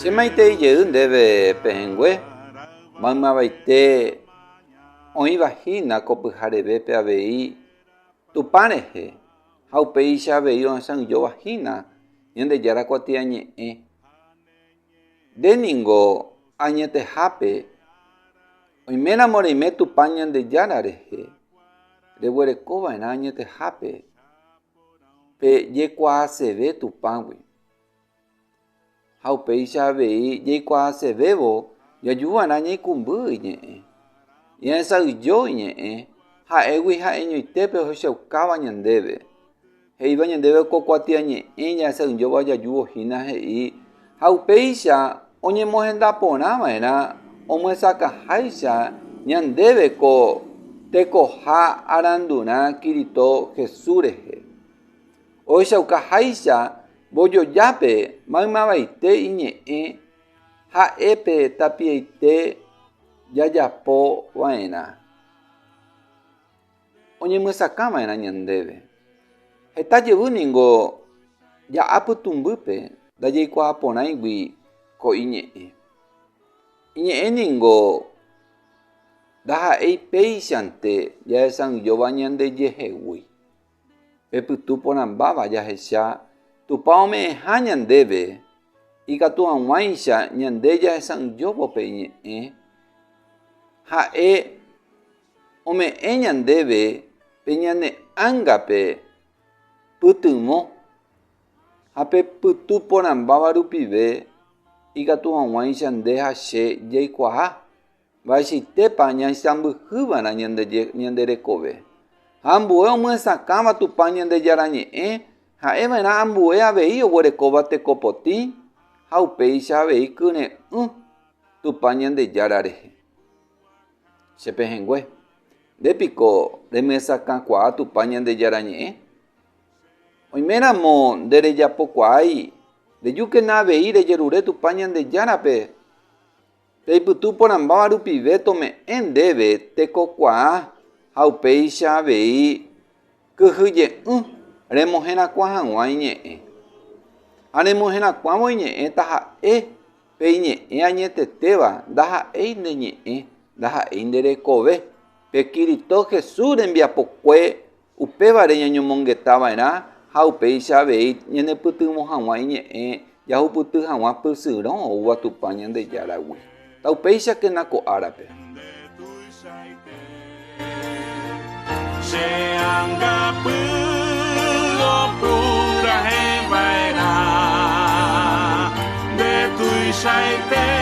Che maitei jey ndéve pehẽngue, maymavaite oĩva hína ko pyharevépe avei Tupã rehe ha upéicha avei ohesa'ỹijóva hína Ñandejára kuatiañe'ẽ. Nde ningo añetehápe oiméramo reime Tupã Ñandejára rehe, reguereko va'erã añetehápe pe jekuaaseve Tupãgui. Ha upéicha avei jaikuaasevévo jajuva'erã ñaikũmby iñe'ẽ. Ñahesa'ỹijo iñe'ẽ, ha'égui ha'eñoitépe ohechaukáva ñandéve. He'íva ñandéve ko kuatiañe'ẽ ñahesa'ỹijóva jajúvo hína he'i, ha upéicha oñemohenda porã va'erã omyesakãháicha ñandéve ko tekoha arandurã Kirito Jesús rehe. Ohechaukaháicha mbojojápe maymavaite iñe'ẽ ha'e pe tapiaite jajapo va'erã. Oñemyesakã va'erã ñandéve. Heta jevy ningo ja'a pytũmbýpe ndajaikuaa porãigui ko iñe'ẽ. Iñe'ẽ ningo ndaha'éi péichante jahesa'ỹijóva ñandejehegui. Pe pytu porãmbáva jahecha Tupã ome'ẽha ñandéve ikatu hag̃uáicha ñande jahesa'ỹijóvo pe iñe'ẽ, ha'e ome'ẽ ñandéve pe ñane ángape pytyvõ ha pe pytu porãmbáva rupive ikatu hag̃uáicha nde ha che jaikuaa. Mba'eichaitépa ñaisãmbyhyva'erã ñande rekove? Ha ambue omyesakãva Tupã Ñandejára Ñe'ẽ ha'eva'erã ambue avei oguerekóva teko potĩ ha upéicha avei kyre'ỹ Tupã Ñandejára rehe. Che pehẽngue, nde piko remyesakãkuaa Tupã Ñandejára Ñe'ẽ? Oiméramo nde rejapokuaái, rejúkena avei rejerure Tupã Ñandejárape Peipytu porãmbáva rupive tome'ẽ ndéve tekokuaa ha upéicha avei kyhyje'ỹ remoherakuã hag̃ua iñe'ẽ. Ha remoherakuãvo iñe'ẽ taha'e pe iñe'ẽ añetetéva ndaha'éi nde ñe'ẽ, ndaha'éi nde rekove. Pe Kirito Jesús rembiapokue Upévare ñañomongeta va'erã ha upéicha avei ñanepytyvõ hag̃ua iñe'ẽ jahupyty hag̃ua pysyrõ oúva Tupã Ñandejáragui. Taupéichakena ko árape. Che angapy opurahéi va'erã nde tuichaite.